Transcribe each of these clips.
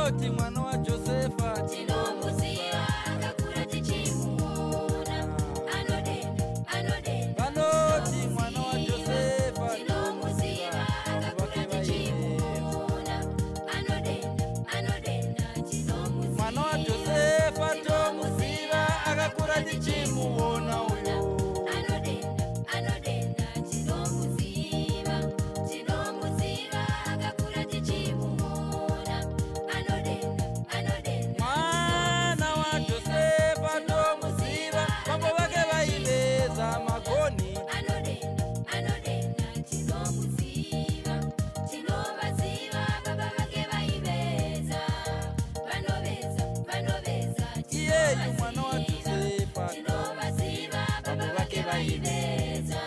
Vanoti mwana waJosefa. Tinomuziva, akakura tichimuona. Anodenda, anodenda. Vanoti mwana waJosefa. Tinomuziva, akakura tichimuona. Anodenda, anodenda. Tinomuziva. Mwana waJosefa tomuziva, akakura tichimuona uyo. Anodenda, anodenda. Tinomuziva, tinomuziva, akakura tichimuona. Anodenda, anodenda. Mwana waJosefa tomuziva, vambo vake vaiveza magoni. Anodenda, anodenda. Tinomuziva, tinovaziva, baba vake vaiveza. Vanoveza, vanoveza. Iyeyu mwana waJosefa. Tinovaziva, baba vake vaiveza.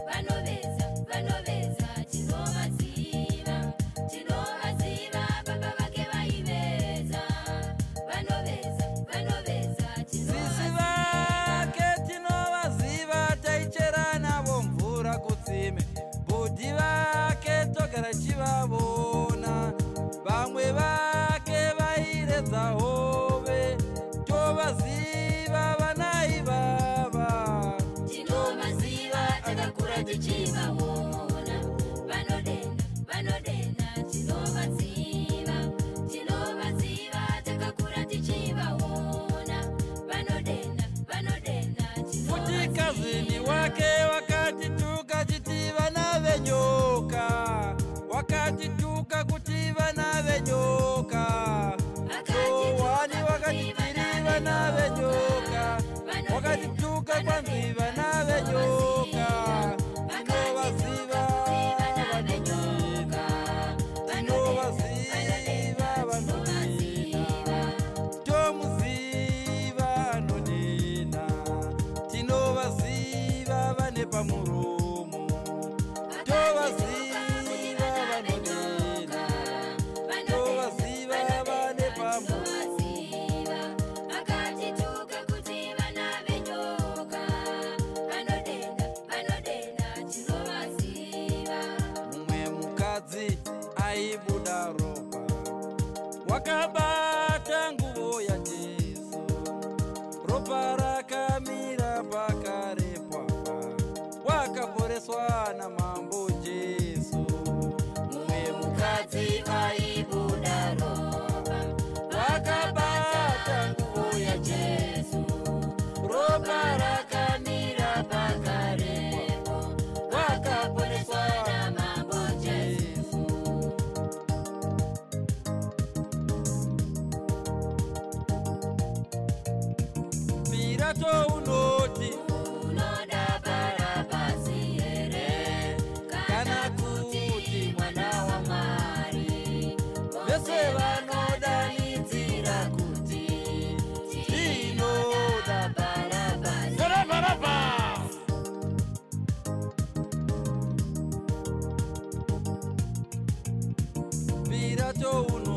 Vanoveza, vanoveza. Tinovaziva, tinovaziva, baba vake vaiveza. Vanoveza, vanoveza. Sisi vake tinovaziva, taichera navo mvura kutsime. Bhudhi vake togara chivavona. Vamwe vake vairedza hove. Tovaziva vana ivava. Tinovaziva, takakura tichivaona. Vanodenda, vanodenda. Tinovaziva, tinovaziva, takakura tichivaona. Vanodenda, vanodenda. Futi kazini wake wakatituka chiti vana venyoka. Wakatituka kuti vana venyoka. Johani wakati tiri vana venyoka. Wakatituka kwanzi vana venyoka. Tinovaziva vanodena. Tinovaziva vanodena. Tomuziva anodena. Tinovaziva vane pamuromo. Tovaziva vanodena. Tovaziva vane pamuromo. Akatituka kuti vana venyoka. Vanodenda, vanodenda. Tinovaziva. Mumwe mukadzi aibuda ropa wakabata nguvo yaJesu, ropa rakamira pakarepwapa, wakaporeswa namambo Jesu. Mumwe mukadzi aibuda ropa wakabata nguvo yaJesu, ropa rakamira pakarepo, wakaporeswa namambo Jesu. Pirato unoti unoda Barabasi here kana kuti mwana waMwari? Vese vanodanidzira kuti tinoda Barabasi. Toda Barabasi. Pirato unoti